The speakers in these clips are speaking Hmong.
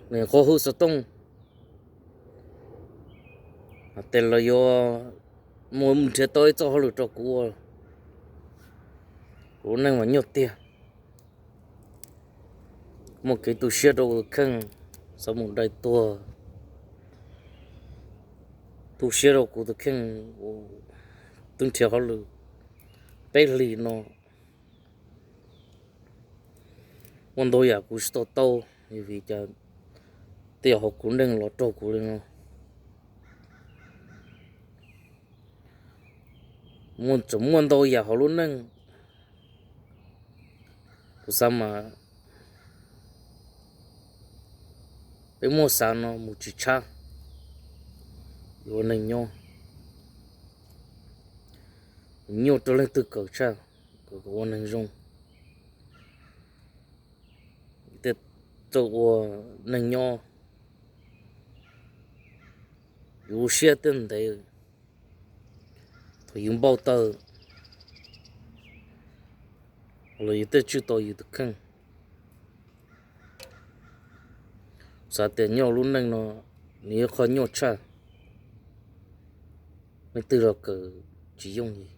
Nws qhuab hwj xov tooj hais tias los yuav mus nrhiav tau ib txoj hauj lwm rau kuv ua, kuv lub neej mas nyuaj tiag. Muaj kev tu siab rau kuv tus kheej, xav mus dai tuag. Tu siab rau kuv tus kheej, twb nrhiav hauj lwm peb hlis no, muaj ntau yam kuv tsis to taub, vim cas tej yam hauv kuv neej los raug kuv li no. Muaj, tseem muaj ntau yam hauv lub neej, kuv xav mas peb muab xav no mus tsis tshab. Yuav ua neeg nyob, nyuaj rau leej twg kawm tshaj, kom ua neeg zoo. Tej txawj ua neeg nyob, yus lub siab thiaj ntev. Thaum yus npau taws los yus thiaj tswj tau yus tus kheej. Xav tias nyob lub neej no nws yog qhov nyuaj tshaj, leej twg los kawm tsis yooj yim.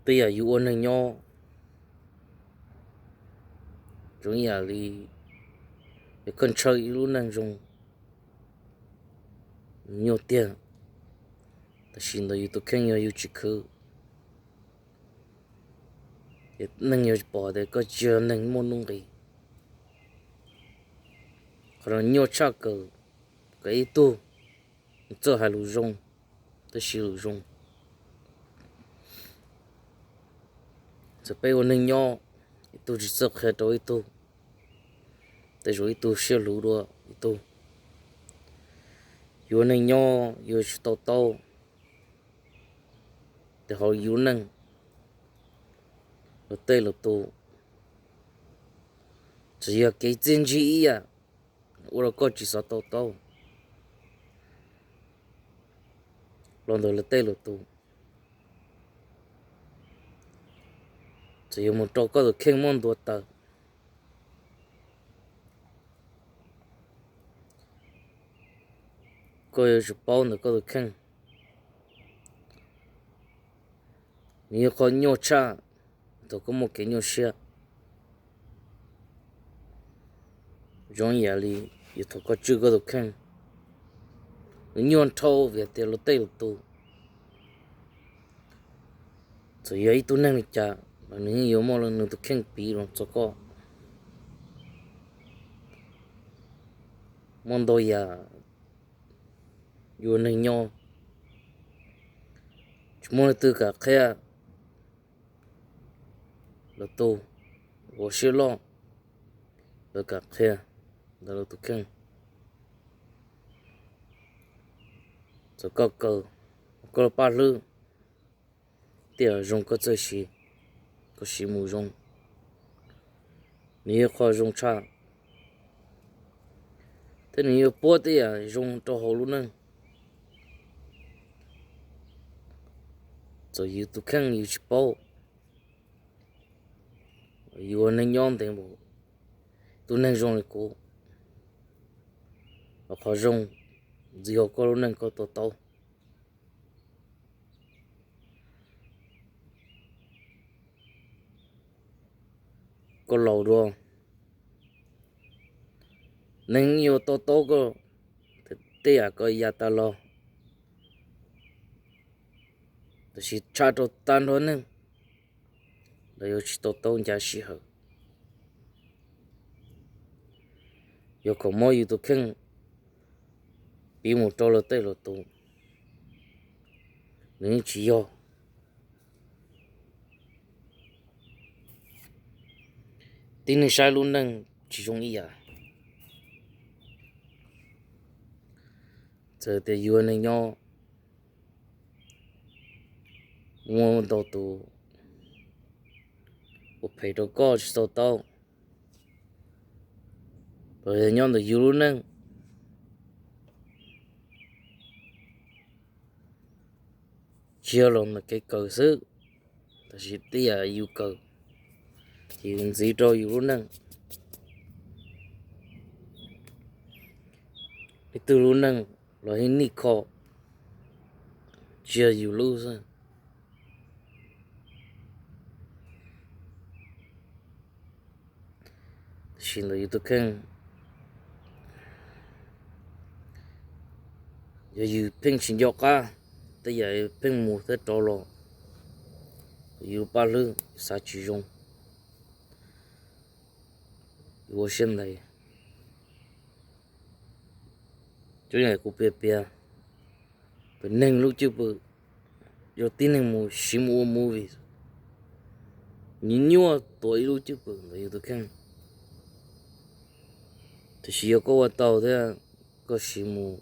Tej yam yus ua neeg nyob zoo ib yam li yus koj ntshaw ib lub neej zoo, nyuaj tiag, tab sis ntawm yus tus kheej yog yus tsis khwv, ces neeg yuav pom tias koj tsis yog neeg muaj nuj nqis. Qhov no nyuaj tshaj kawm, kawm ib tug txawj hais lus zoo, txawj siv lus zoo. Txawm peb ua neeg nyob, ib tug tsis txawj qhia rau ib tug, tej zaum ib tug siab luv dua ib tug. Yuav neeg nyob yuav tsis to taub, ces hauv yus lub neej, luag tej lus tus, txawm yog kev txiaj ntsig ib yam, ua rau koj tsis xav to taub los ntawm luag tej lus tus, txawm yuav mus rau koj tus kheej muab ntuav tawm, koj yuav tsum paub ntawm koj tus kheej. Nws yog qhov nyuaj tshaj thaum koj muaj kev nyuaj siab. Zoo ib yam li yog thaum koj tswj koj tus kheej, nws nyuaj dhau vim tias luag tej lus tus, txawm yog ib tug neeg li cas los nws yeej yuav muaj nws tus kheej piv los txog koj. Muaj ntau yam yus ua neeg nyob tsis muaj leej twg kam qhia, lawv tus ua siab loj, lawv kam qhia ntawm lawv tus kheej. Txawm koj kawm, koj paj hlwb, tej yam zoo koj txawj siv, koj siv mus zoo, nws yog qhov zoo tshaj, thiab nws yuav puab tej yam zoo rau hauv lub neej. Txawm yus tus kheej yus tsis paub, yus ua neeg nyob ntev mus, tus neeg zoo li kuv, los qhov zoo ntxiv hauv koj lub neej koj to taub. Koj laus dua, neeg yuav to taub koj tej yam koj ya tas los, tab sis tshaj rau tag nrho neeg, lawv yuav tsis to taub ncav sij hawm. Yog kom muab yus tus kheej piv mus rau lawv tej lus tus, nws yeej tsis yog. Tib neeg saib lub neej tsis zoo ib yam. Txawm tias yus ua neeg nyob, muaj ntau tus ua phem rau koj tsis to taub, los yog nyob ntawm yus lub neej, tsis yog los ntawm kev kawm xwb, tab sis tej yam yus kawm, ces yus ntxiv rau yus lub neej. Ib tug lub neej los yeej nim kho, tsis yog yus lub xwb. Tab sis ntawm yus tus kheej, yog yus pheej tsis nco qab tej yam pheej mus thiab rov los, yus paj hlwb xav tsis zoo, yus ua siab ntev. Cov yam kuv piav piav, tus neeg lub cwj pwm yog tib neeg mus siv mus ua movie, nyuaj nyuaj tuav ib lub cwj pwm ntawm yus tus kheej. Tiam sis yog koj ua tau thiab koj siv mus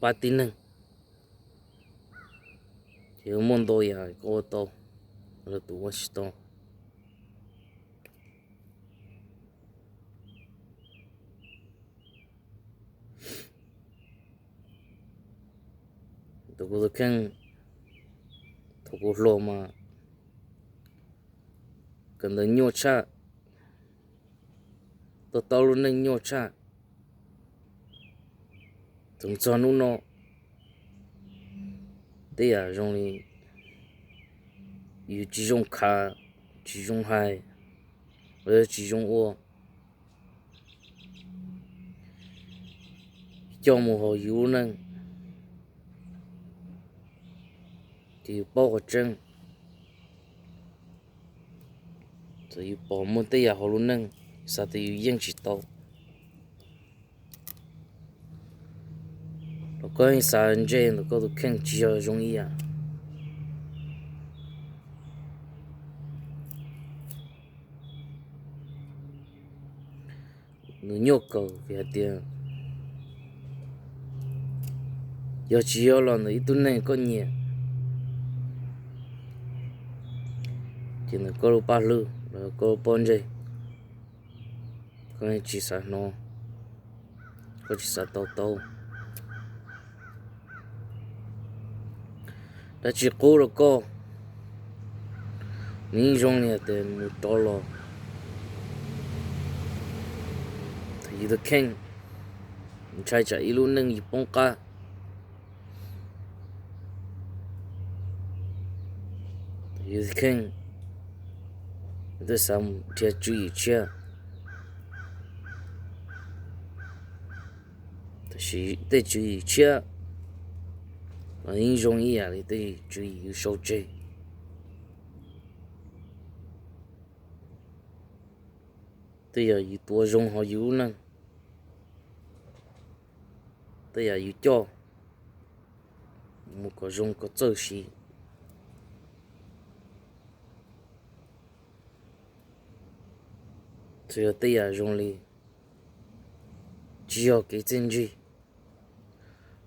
pab tib neeg, ces muaj ntau yam koj ua tau, lwm tus ua tsis tau. Ntawm kuv tus kheej, thaum kuv hluas mas kawm ntawv nyuaj tshaj, to taub lub neej nyuaj tshaj. Txog hnub no, tej yam zoo li yus tsis zoo khav, tsis zoo hais, los yog tsis zoo ua, coj mus hauv yus lub neej, ces yus paub qhov tseeb. Txawm yus pom muaj tej yam hauv lub neej, xav tias yus yeej tsis tau, los koj yeej xav ntse ntawm koj tus kheej tsis yog zoo ib yam. Nws nyuaj kawg vim hais tias yog tsis yog los ntawm ib tug neeg koj nyiam, ces ntawm koj lub paj hlwb los koj lub pob ntseg, koj tsis xav hnov, koj tsis xav to taub. Dab tsi qub rau koj, nws yeej zoo li hais tias mus rov los. Thaum yus tus kheej ntshai tsam ib lub neej yus poob qab, yus tus kheej twb xav mus nrhiav tswv yim tshiab. Tab sis tej tswv yim tshiab los yeej zoo ib yam li tej tswv yim yus sau tseg. Tej yam yus tuav zoo hauv yus lub neej, tej yam yus coj mus kom zoo kom txawj siv. Txawm yog tej yam zoo li tsis yog kev txiaj ntsig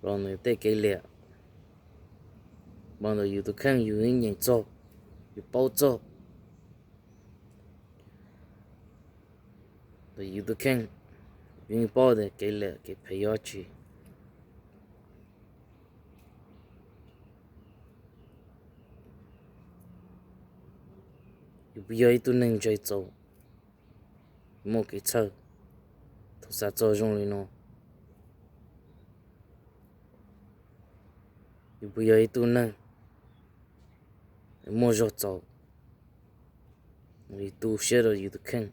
los ntawm tej kev liam, los ntawm yus tus kheej yus yeej nyeem txog, yus paub txog. Ntawm yus tus kheej, yus yeej paub tias kev liam kev phem yog dab tsi. Yus puas yog ib tug neeg ntse txaus, muaj kev txhawj thaum xav txog zoo li no? Yus puas yog ib tug neeg muaj zog txaus, yus tu siab rau yus tus kheej,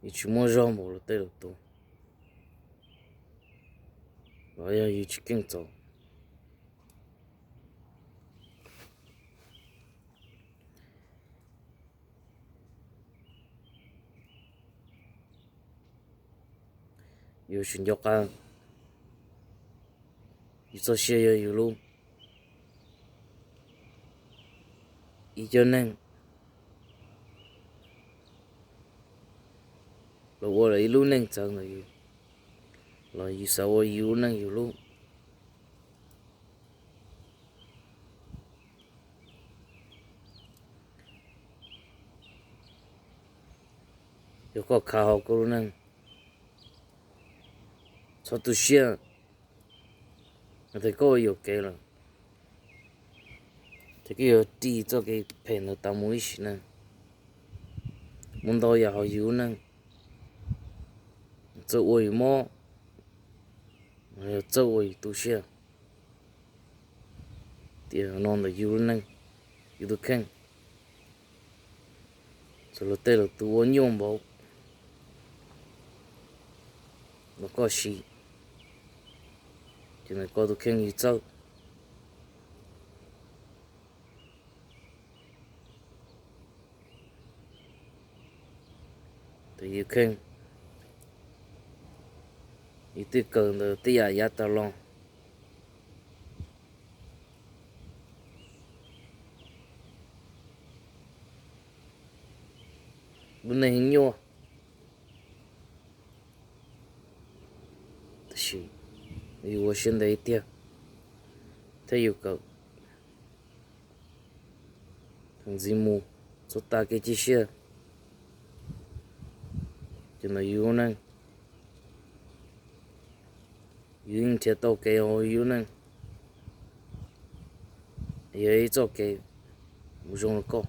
yus tsis muaj zog npaum luag tej lwm tus, los yog yus tsis keej txaus? Yus tsis nco qab, yus txoj sia yog yus lub. Ib cov neeg los ua lawv ib lub neej txawv ntawm yus, los yus xav ua yus lub neej yus lub. Yog koj khav hauv koj lub neej, txhob tu siab. Yog tias koj ua yuam kev lawm, Ces koj yuav ris txoj kev phem ntawd tas mus ib sim neej. Muaj ntau yam hauv yus lub neej, txawj ua yus mob, yog txawj ua yus tu siab. Tiam no ntawm yus lub neej, yus tus kheej, txawm luag tej lwm tus ua nyuaj npaum los koj siv, ces ntawm koj tus kheej yus txawj. Tus yus kheej, yus twb kawm ntawm tej yam yav tas los. Lub neej nyuaj, tab sis yus ua siab ntev tiag, thiab yus kawm ntxiv mus txog tas kev cia siab, ces ntawm yus lub neej, yus yeej nrhiav tau kev hauv yus lub neej, yog ib txoj kev mus zoo rau koj.